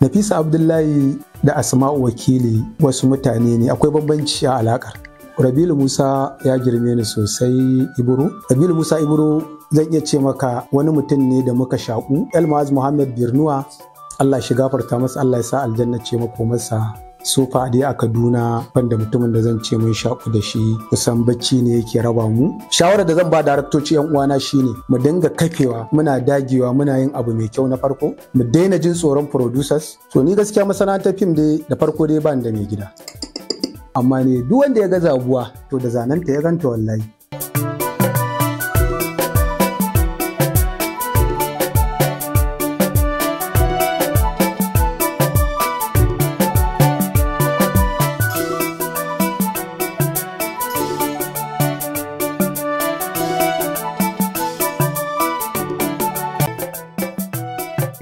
Nafisa Abdullahi da Asma'u Wakili wasu mutane ne, akwai bambanci a alakar. Rabilu Musa ya girme ni sosai, Ibro. Rabilu Musa Ibro zan iya ce maka wani mutum ne da muka shaƙu. Elmaz Muhammad Birnuwa, Allah shi gafarta masa, Allah ya sa aljanna ce masa. Sofa dai a Kaduna banda mutumin da zan ce mun shaƙu da shi, kusan bacci ne yake raba mu. Shawarar da zan ba daraktoci yan uwana shine mu dinga kafewa, muna dagewa, muna yin abu mai kyau na farko, mu daina jin tsoron producers. So ni gaskiya masana'antar fim dai da farko dai ban da mai gida. Amma ne duk wanda ya ga zabuwa to da zanenta ya ganta wallahi.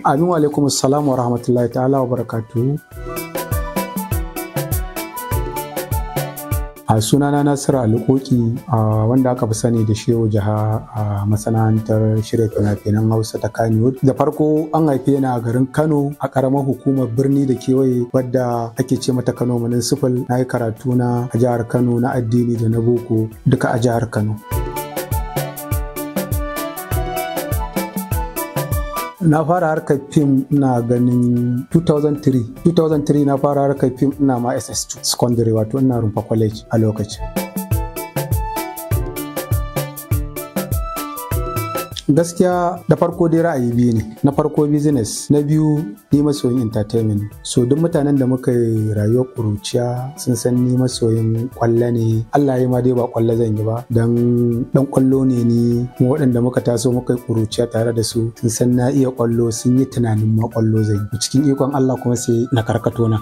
Amin wa alaikum assalam wa rahmatullahi ta'ala wa barakatuhu. A sunana Nasiru Alƙoƙi, wanda aka fi sani da Shehu Jaha a masana'antar shirya fina-finan Hausa ta Kannywood. Da farko an haife ni a garin Kano a ƙaramar hukumar birni da kewaye wadda ake ce mata Kano Municipal. Na yi karatu na a jihar Kano na addini da na boko duka a jihar Kano. Na fara harkar fim ina ganin 2003 na fara harkar fim, ina ma SS2 secondary, wato ina Rumfa College a lokacin. Gaskiya da farko dai ra'ayi biyu ne. Na farko business, na biyu ni masoyin entertainment. So duk mutanen da muka yi rayuwar ƙuruciya sun san ni masoyin ƙwallo ne. Allah ya ma dai ba ƙwallo zan yi ba, dan dan ƙwallo ne ni. Kuma waɗanda muka taso muka yi ƙuruciya tare da su sun san na iya ƙwallo, sun yi tunanin ma ƙwallo zan yi. Cikin ikon Allah kuma sai na karkato na.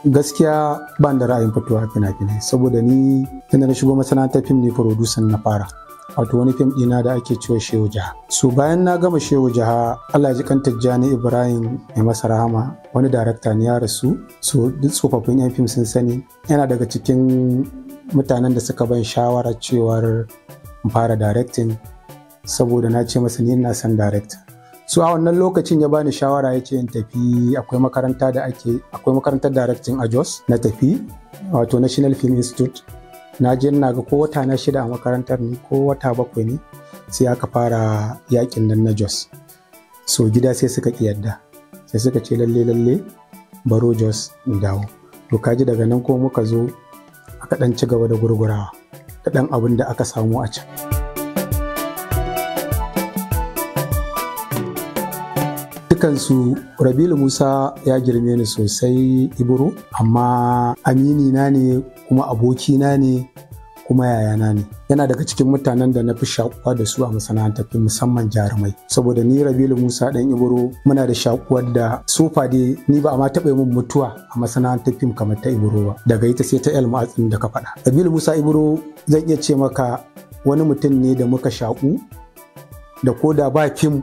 Gaskiya ban da ra'ayin fitowa fina-finai, saboda ni tunda na shigo masana'antar fim ne producer na fara, wato wani fim ɗina da ake cewa Shehu Jaha. So bayan na gama Shehu Jaha, Allah ya ji kan Tijjani Ibrahim mai masa rahama, wani darakta ne ya rasu. So duk tsofaffin yan fim sun sani, yana daga cikin mutanen da suka ban shawarar cewar in fara directing, saboda na ce masa ni ina son directing. So a wannan lokacin ya bani shawara, ya ce in tafi akwai makaranta da ake, akwai makarantar directing a Jos. Na tafi, wato National Film Institute. Na je, ina ga ko wata na 6 a makarantar ne ko wata 7 ne, sai aka fara yakin nan na Jos. So gida sai suka ki yadda, sai suka ce lalle lalle baro Jos in dawo. To kaji daga nan ko muka zo aka dan ci gaba da gurgurawa da dan abin da aka samu a can. Dukansu Rabilu Musa ya girme ni sosai, Ibro, amma amini na ne kuma abokina ne kuma yayana ne. Yana daga cikin mutanen da na fi shakuwa da su a masana'antar fim, musamman jarumai, saboda ni Rabilu Musa dan Ibro muna da shakuwar da sofa dai ni ba a ma taɓa min mutuwa a masana'antar fim kamar ta Ibro ba. Daga ita sai ta El Ma'atsin da ka faɗa. Rabilu Musa Ibro zan iya ce maka wani mutum ne da muka shaku da ko da ba fim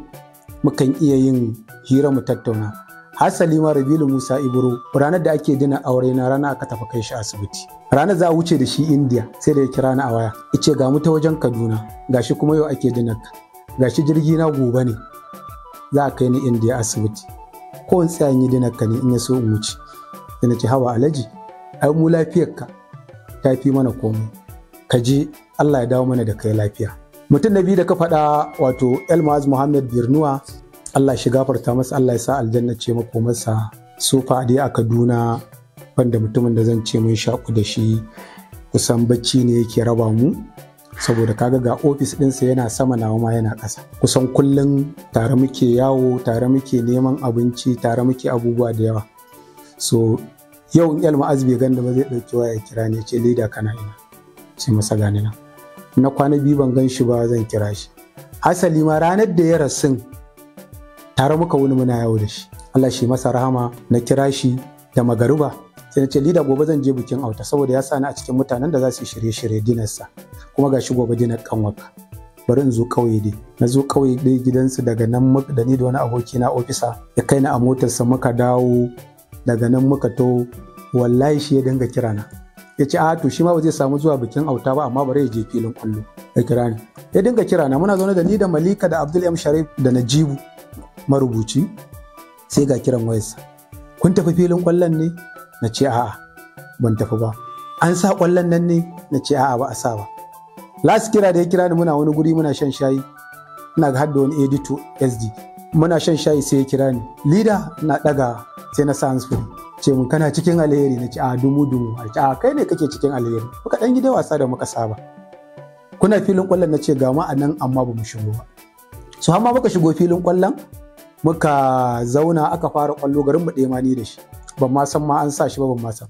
mukan iya yin hira mu tattauna. Hasali ma Rabilu Musa Ibro, ranar da ake dina aure na rana aka tafi kai shi asibiti, ranar za a wuce da shi India, sai da ya kira ni a waya, yace ga mu ta wajen Kaduna, gashi kuma yau ake dinar ka, gashi jirgi na gobe ne za a kai ni India asibiti, ko in tsaya in yi dinar ka ne in ya so in wuce. Sai na ce hawa alhaji, ai mu lafiyar ka ta fi mana komai, ka je Allah ya dawo mana da kai lafiya. Mutum na biyu da ka faɗa, wato Elmaz Muhammad Birnuwa, Allah shi gafarta masa, Allah ya sa aljanna ce masa. Sofa dai a Kaduna banda mutumin da zan ce mun shaku da shi, kusan bacci ne yake raba mu, saboda kaga ga ofis ɗinsa yana sama, nawa ma yana ƙasa. Kusan kullum tare muke yawo, tare muke neman abinci, tare muke abubuwa da yawa. So yau in Elmaz bai ganda ba zai ɗauki waya ya kira ni, ya ce leda kana ina, ce masa gani nan. Na kwana biyu ban gan shi ba zan kira shi. Hasali ma ranar da ya rasun tare muka wuni muna yawo da shi, Allah shi masa rahama. Na kira shi da magariba, sai na ce lida gobe zan je bikin auta, saboda ya sa ni a cikin mutanen da za su shirye-shirye dinarsa, kuma gashi gobe dinar kanwaka, bari in zo kauye dai. Na zo kauye dai gidansu, daga nan da ni da wani aboki na ofisa ya kai ni a motarsa muka dawo. Daga nan muka to wallahi shi ya dinga kira na, ya ce a to shi ma ba zai samu zuwa bikin auta ba, amma bari ya je filin kwallo. Ya kira ni, ya dinga kira na. Muna zaune da ni da Malika da Abdul M Sharif da Najibu marubuci, sai ga kiran wayarsa. Kun tafi filin kwallon ne? Na ce a'a, ban tafi ba. An sa kwallon nan ne? Na ce a'a, ba a sa ba. Last kira da ya kira ni, muna wani guri muna shan shayi, ina ga hadda wani editor SD, muna shan shayi sai ya kira ni, "Leader." Na daga sai na sa hands-free. Ce mun, "Kana cikin alheri?" Na ce, "A, dumu dumu." A ce, "A, kai ne kake cikin alheri." Muka dan gida wasa da muka saba. "Kuna filin kwallon?" Na ce, "Ga mu a nan, amma ba mu shigo ba." So har ma muka shigo filin kwallon, muka zauna, aka fara kwallo, garin mu ɗaya ma ni da shi. Ban ma san ma an sa shi ba, ban ma san.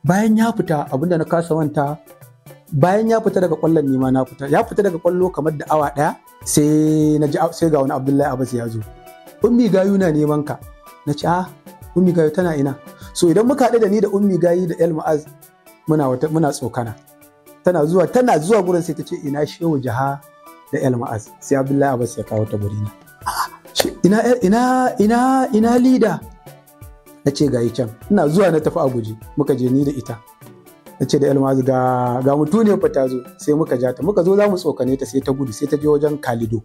Bayan ya fita, abinda na kasa manta, bayan ya fita daga kwallon, ni ma na fita. Ya fita daga kwallo kamar da awa ɗaya, sai na ji sai ga wani Abdullahi Abbas ya zo, "Ummi Gayu na neman ka." Na ce, "A, Ummi Gayu tana ina?" So idan muka haɗu da ni da Ummi Gayu da El Ma'az, muna wata muna tsokana. Tana zuwa, tana zuwa gurin sai ta ce, "Ina Shehu Jaha da El Ma'az?" Sai Abdullahi Abbas ya kawo ta gurina. "Ina, ina, ina, ina leader?" Na ce, "Gayi can." Ina zuwa na tafi a guje, muka je ni da ita. Na ce da El Ma'az, Ga mutu ne fa ta zo." Sai muka ja ta, muka zo za mu tsokane ta, sai ta gudu, sai ta je wajen Kalido.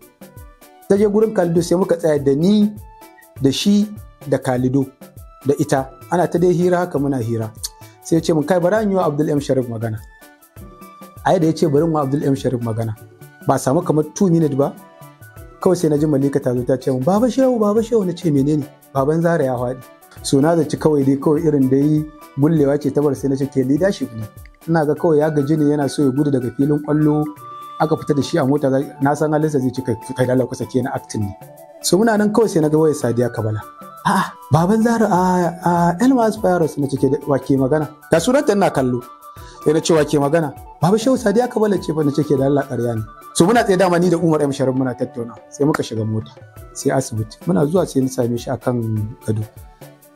Ta je gurin Kalido, sai muka tsaya da ni da shi da Kalido da ita, ana ta dai hira haka, muna hira. Sai ya ce mun, "Kai, bari an yi wa Abdul M Sharif magana." Ai da ya ce bari mu Abdul M Sharif magana, ba samu kamar 2 minutes ba, kawai sai na ji Malika ta zo ta ce mun, "Baba Shehu, Baba Shehu." Na ce, "Menene?" "Baban Zara ya faɗi." So na zaci kawai dai kawai irin dai bullewa ce ta bar. Sai na ce, "Ke leadership ne, ina ga kawai ya gaji ne, yana so ya gudu daga filin kwallo, aka fita da shi a mota. Na san halinsa, zai ci kai kai dala kusa ke na acting ne." So muna nan, kawai sai na ga wayar Sadiya Kabala. "A'a, Baban Zara a Elmas Virus." Na cike, "Wa ke magana?" Ga sunanta ina kallo. Sai na ce, "Wa ke magana?" "Baba Shehu, Sadiya Kabala ce fa." Na ce, "Ke da Allah, ƙarya ne." So muna tsaye dama ni da Umar M Sharif muna tattauna, sai muka shiga mota sai asibiti. Muna zuwa sai na same shi akan gado.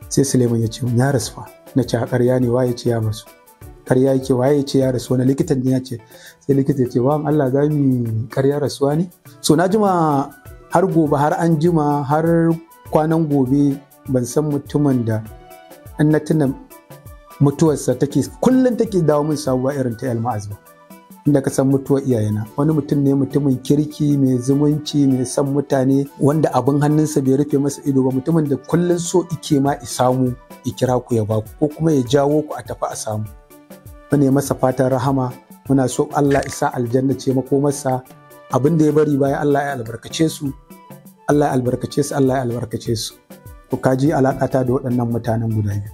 Sai Suleiman ya ce, "Ya rasu fa." Na ce, "A, ƙarya ne. Waye ce ya rasu? Ƙarya yake. Waye ce ya rasu? Wani likitan ne ya ce?" Sai likita ya ce, "Wa Allah za mu ƙarya rasuwa ne?" So na jima har gobe, har an jima, har kwanan gobe, ban san mutumin da in na tuna mutuwarsa take kullum take dawo min sabuwa irin ta Elma'az ba, inda ka san mutuwar iyayena. Wani mutum ne, mutumin kirki, mai zumunci, mai son mutane, wanda abin hannunsa bai rufe masa ido ba, mutumin da kullum so ike ma i samu i kira ku ya baku, ko kuma ya jawo ku a tafi a samu. Mune masa fatan rahama, muna so Allah isa aljanna ce makomarsa. Abin da ya bari baya, Allah ya albarkace su, Allah ya albarkace su, Allah ya albarkace su. To kaji alaƙata da waɗannan mutanen guda biyu.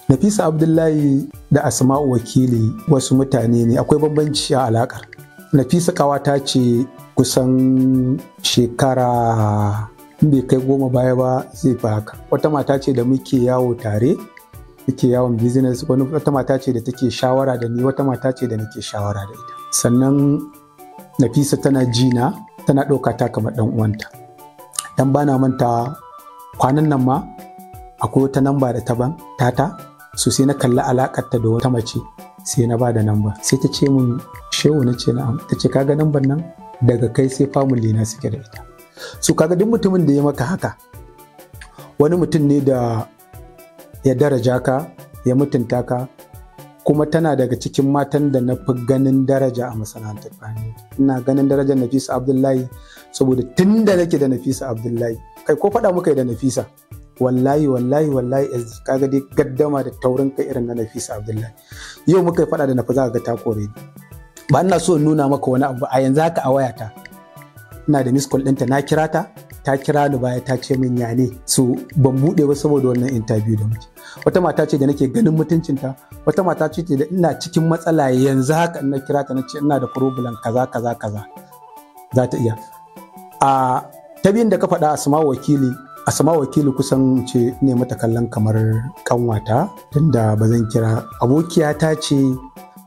Nafisa Abdullahi da Asma'u Wakili wasu mutane ne, akwai bambanci a alakar. Nafisa ƙawata ce, kusan shekara bai kai 10 baya ba, zai fi haka. Wata mata ce da muke yawo tare, muke yawon business, wani wata mata ce da take shawara da ni, wata mata ce da nake shawara da ita. Sannan Nafisa tana jina, tana ɗauka ta kamar ɗan uwanta. Dan bana manta, kwanan nan ma akwai wata namba da ta ban tata, so sai na kalli alakarta da wata mace, sai na ba da namba. Sai ta ce min, "Shehu." Na ce, "Na'am." Ta ce, "Kaga namban nan, daga kai sai family na suke da ita." So kaga duk mutumin da ya maka haka, wani mutum ne da ya daraja ka, ya mutunta ka. Kuma tana daga cikin matan da na fi ganin daraja a masana'antar Kannywood. Ina ganin darajar Nafisa Abdullahi saboda tun da nake da Nafisa Abdullahi, kai, ko faɗa muka yi da Nafisa, wallahi, wallahi, wallahi, SD, kaga dai gaddama da taurin kai irin na Nafisa Abdullahi. Yau muka yi faɗa da Nafi, za ka ga ta kore ni. Ba ina so in nuna maka wani abu, a yanzu haka a wayata ina da miss call ɗinta. Na kira ta, ta kira ni baya, ta ce min, "Ya ne?" So ban buɗe ba saboda wannan interview da muke. Wata mata ce da nake ganin mutuncinta, wata mata ce da ina cikin matsala yanzu haka in na kira ta na ce ina da problem kaza kaza kaza, za ta iya. A ta biyun da ka faɗa, Asma'u Wakili, Asma'u Wakili kusan ce ne mata kallon kamar kanwata, tunda ba zan kira, abokiyata ce,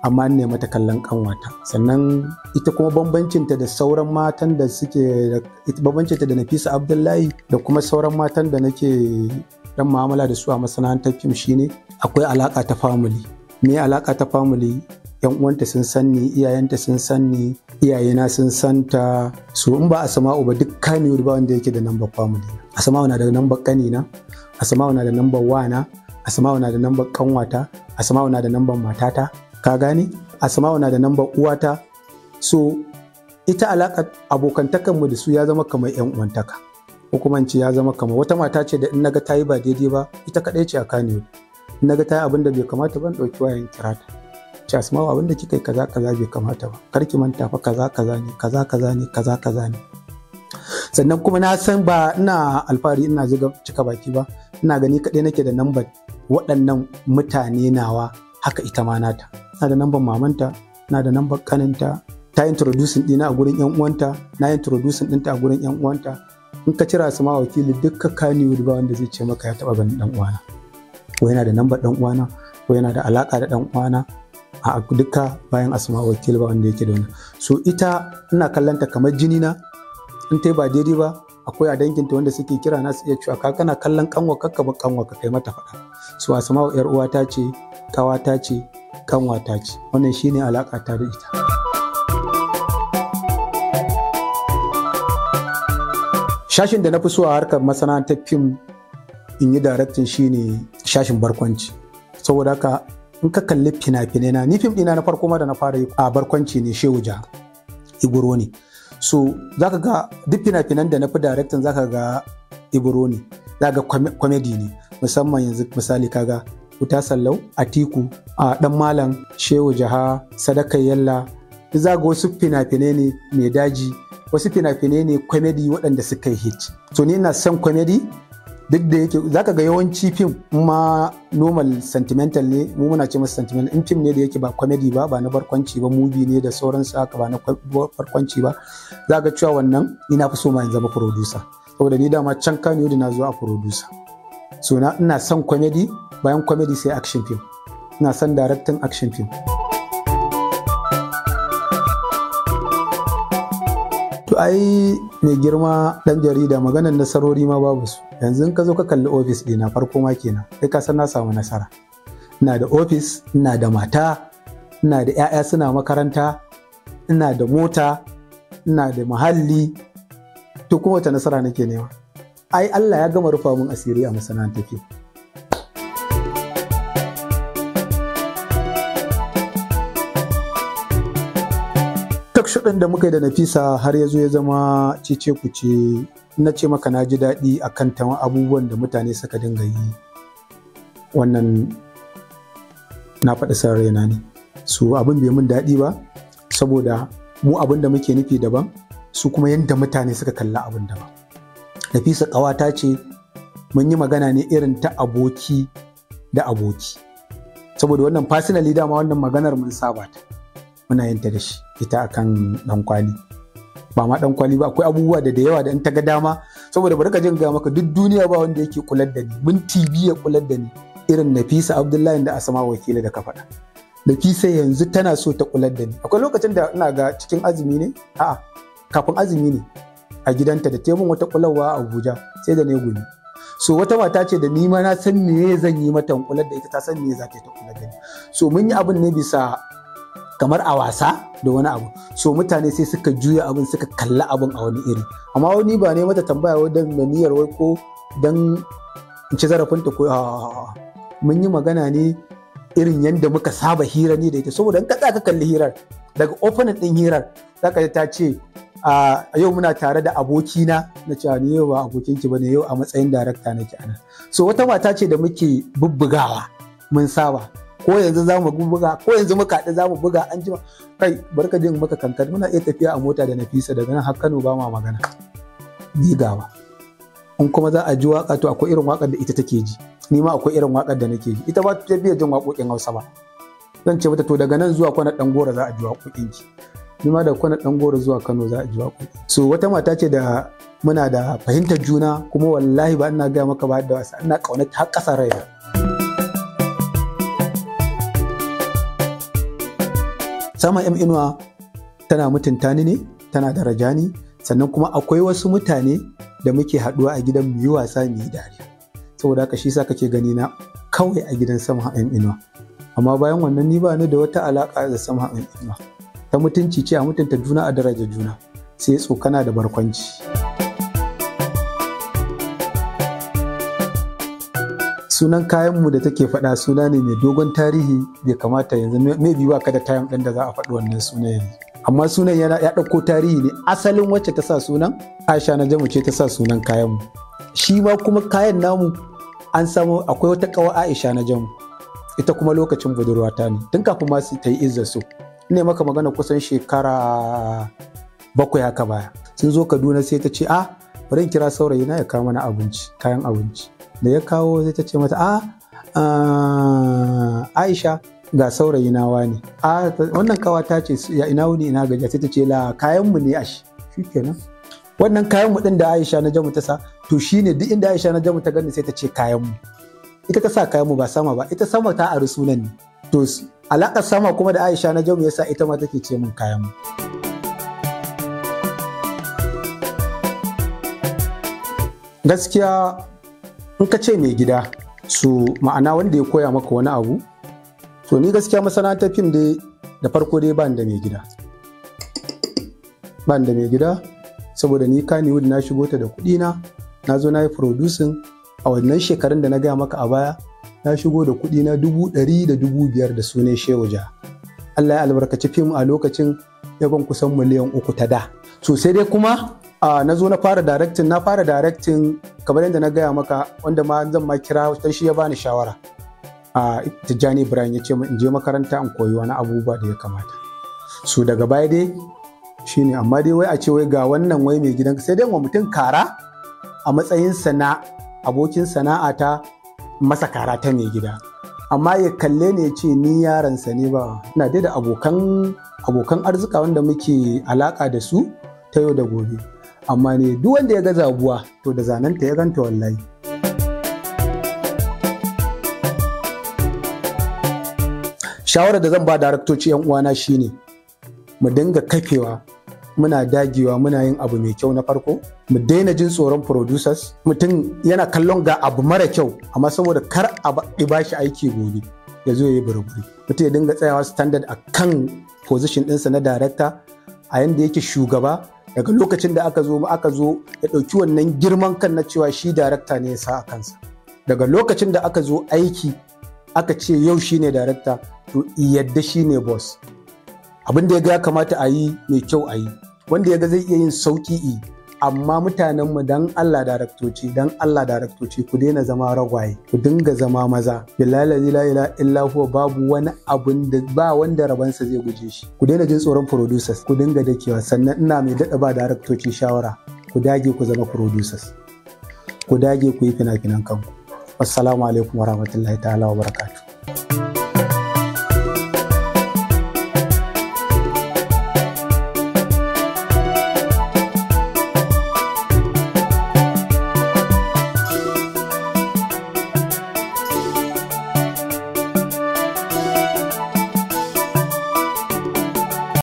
amma ne mata kallon kanwata. Sannan ita kuma bambancinta da sauran matan da suke, bambancinta da Nafisa Abdullahi da kuma sauran matan da nake dan mu'amala da su a masana'antar fim shine akwai alaka ta family. Me alaka ta family? Yan uwanta sun san ni, iyayenta sun san ni, iyayena sun san ta. So in ba Asma'u ba, duk Kannywood ba wanda yake da number family. Asma'u na da number kanina, Asma'u na da number wana. Asma'u na da nambar kanwata, Asma'u na da nambar matata, ka gane? Asma'u na da nambar uwata. So ita alaƙar abokantakanmu da su ya zama kamar 'yan uwantaka, ko kuma in ce ya zama kamar wata mata ce da in naga ta yi ba daidai ba, ita kaɗai ce a Kannywood. In naga ta yi abin da bai kamata ba, in ɗauki wayan kira ta. Ce Asma'u, abin da kika yi kaza kaza bai kamata ba, kar ki manta fa kaza kaza ne, kaza kaza ne, kaza kaza ne. Sannan kuma na san ba ina alfahari ina zuga cika baki ba, ina gani kaɗai nake da nambar waɗannan mutane nawa, haka ita ma nata. Ina da nambar mamanta, ina da nambar kaninta, ta introducing ɗina a gurin yan uwanta, na introducing ɗinta a gurin yan uwanta. In ka cira su ma wakili dukka Kannywood, ba wanda zai ce maka ya taɓa ganin ɗan uwana, ko yana da nambar ɗan uwana, ko yana da alaƙa da ɗan uwana. A duka bayan Asma Wakili ba wanda yake da wannan. So ita ina kallanta kamar jini na. In ta ba daidai ba, akwai a danginta wanda suke kira na, su iya cewa ka kana kallon kanwa kakka ba kanwa ka kai mata faɗa. So Asma'u yar uwata ce, kawata ce, kanwata ce. Wannan shine alaka ta da ita. Shashin da na fi so a harkar masana'antar fim in yi directing shine shashin barkwanci. Saboda haka in ka kalli fina-finai na, ni fim ɗina na farko ma da na fara yi a barkwanci ne, Shehu Ja Ibro ne. So zaka ga duk fina-finan da na fi directing, zaka ga Ibro ne, zaka ga comedy ne. Musamman yanzu misali kaga Wuta Sallau, Atiku, a Dan Malam, Shehu Jaha, Sadakar Yalla, za ga wasu fina-finai ne mai daji, wasu fina-finai ne comedy waɗanda suka yi hit. So ni ina son comedy, duk da yake zaka ga yawanci fim ma normal sentimental ne, mu muna ce masa sentimental. In fim ne da yake ba comedy ba, ba na barkwanci ba, movie ne da sauransu haka, ba na barkwanci ba, za ga cewa wannan ina fi so ma in zama producer, saboda ni dama can Kano na zuwa a producer. So na ina son comedy, bayan comedy sai action film. Ina son directing action film. To ai mai girma dan jarida, maganar nasarori ma babu su. Yanzu in ka zo ka kalli ofis ɗina farko ma kenan, kai ka san na samu nasara. Ina da ofis, ina da mata, ina da 'ya'ya suna makaranta, ina da mota, ina da muhalli. To kuma wata nasara nake nema? Ai Allah ya gama rufa mun asiri a masana'antar fim. Ɗin da muka yi da Nafisa har ya zo ya zama cece kuce, na ce maka na ji daɗi a kan abubuwan da mutane suka dinga yi. Wannan na faɗi san raina ne. Su abin bai mun daɗi ba, saboda mu abin da muke nufi daban, su kuma yadda mutane suka kalla abin daban. Nafisa ƙawata ce, mun yi magana ne irin ta aboki da aboki, saboda wannan personally dama wannan maganar mun saba ta, muna yin ta da shi ita akan dan kwali. Ba ma dan kwali ba, akwai abubuwa da yawa da in ta ga dama. Saboda bari ka jin ga maka, duk duniya ba wanda yake kular da ni, minti biyu ya kular da ni irin Nafisa Abdullahi da Asma Wakili da ka faɗa. Nafisa yanzu tana so ta kular da ni. Akwai lokacin da ina ga cikin azumi ne, a'a, kafin azumi ne, a gidanta da taimun wata kularwa a Abuja, sai da ne gumi. So wata mata ce da ni ma na san me zan yi mata kular da ita, ta san me za ta yi ta kular da ni. So mun yi abin ne bisa kamar a wasa da wani abu. So mutane sai suka juya abin, suka kalli abin a wani iri. Amma wani ba ne mata tambaya wai dan niyyar wai ko dan in ci zarafinta ko mun yi magana ne irin yadda muka saba hira ni da ita. Saboda in ka tsaya ka kalli hirar, daga opening din hirar zaka ji ta ce, "A yau muna tare da abokina." Na cewa ni yau ba abokinki bane, yau a matsayin darakta nake anan. So wata mata ce da muke bubbugawa, mun saba. Ko yanzu za mu buga, ko yanzu muka haɗu za mu buga an jima. Kai, barka jin maka kankan, muna iya tafiya a mota da Nafisa daga nan har Kano, ba ma magana ni gawa. In kuma za a ji waka, to akwai irin wakar da ita take ji, ni ma akwai irin wakar da nake ji. Ita ba ta biya jin waƙoƙin Hausa ba. Zan ce mata, to daga nan zuwa Kwana Dan Gora za a ji waƙoƙin ki, ni ma da Kwana Dan Gora zuwa Kano za a ji waƙoƙi. So wata mata ce da muna da fahimtar juna, kuma wallahi ba ina gaya maka ba da wasa, ina ƙaunar har ƙasa raina. Sama M Inuwa tana mutunta ni ne, tana daraja ni. Sannan kuma akwai wasu mutane da muke haɗuwa a gidan mu yi wasa, mu yi dariya. Saboda haka shi sa kake gani na kawai a gidan Sama M Inuwa. Amma bayan wannan ni ba ni da wata alaka da Sama M Inuwa ta mutunci ce, a mutunta juna, a daraja juna, sai tsokana da barkwanci. Sunan kayanmu da take faɗa suna ne mai dogon tarihi, bai kamata yanzu, maybe ba ka da time ɗin da za a faɗi wannan sunan yanzu. Amma sunan yana ya ɗauko tarihi ne, asalin wacce ta sa sunan Aisha Najamu ce ta sa sunan kayanmu. Shi ma kuma kayan namu an samu akwai wata ƙawa Aisha Najamu, ita kuma lokacin budurwata ne tun kafin ma su ta yi Izza So. Ne maka magana kusan shekara 7 haka baya. Sun zo Kaduna sai ta ce, a bari in kira saurayi na ya kawo mana abinci, kayan abinci. Da ya kawo sai ta ce mata, a Aisha ga saurayi na wani. A wannan kawa ta ce, ya ina wuni ina gajiya, sai ta ce la kayan mu ne ashi. Shikenan. Wannan kayan mu din da Aisha Najamu ta sa, to shine duk inda Aisha Najamu ta gani sai ta ce kayan mu. Ita ta sa kayan mu ba sama ba, ita sama ta ari sunan ne. To alaƙar sama kuma da Aisha Najamu yasa ita ma take ce min kayan mu. Gaskiya in ka ce mai gida, su ma'ana wanda ya koya maka wani abu, to ni gaskiya masana'antar fim dai da farko dai ban da mai gida. Ban da mai gida saboda ni Kannywood na shigo ta da kuɗi na, na zo na yi producing a wannan shekarun da na gaya maka a baya, na shigo da kuɗi na 100,000 da 5,000 da sunan Shehu Ja. Allah ya albarkaci fim a lokacin ya ban kusan 3 miliyan ta da. So sai dai kuma na zo na fara directing, na fara directing kamar yadda na gaya maka, wanda ma zan ma kira dan shi ya bani shawara. Tijjani Ibrahim ya ce in je makaranta in koyi wani abubuwa da ya kamata. So daga baya dai shine, amma dai wai a ce wai ga wannan wai mai gidan, sai dai wa mutum kara a matsayin sana abokin sana'a ta masa kara ta mai gida. Amma ya kalle ne ya ce ni yaransa ne ba. Ina dai da abokan arzika wanda muke alaka da su ta yau da gobe. Amma ne duk wanda ya ga zabuwa to da zanenta ya ganta wallahi. Shawarar da zan ba daraktoci yan uwana shine mu dinga kafewa, muna dagewa, muna yin abu mai kyau na farko, mu daina jin tsoron producers. Mutum yana kallon ga abu mara kyau amma saboda kar a ba shi aiki gobe ya zo ya yi burburi. Mutum ya dinga tsayawa standard a kan position ɗinsa na director a yanda yake shugaba. Daga lokacin da aka zo ya ɗauki wannan girman kan na cewa shi director ne ya sa a kansa. Daga lokacin da aka zo aiki aka ce yau shine director, to yadda shine boss. Abin da ya ga ya kamata a yi mai kyau a yi, wanda ya ga zai iya yin sauki yi. Amma mutanenmu dan Allah daraktoci, dan Allah daraktoci, ku daina zama ragwaye, ku dinga zama maza. Billahi la ilaha illa huwa, babu wani abun da ba wanda rabansa zai guje shi. Ku daina jin tsoron producers, ku dinga dakewa. Sannan ina mai daɗa ba daraktoci shawara, ku dage ku zama producers, ku dage ku yi fina-finan kanku. Assalamu alaikum warahmatullahi ta'ala wa barakatuh.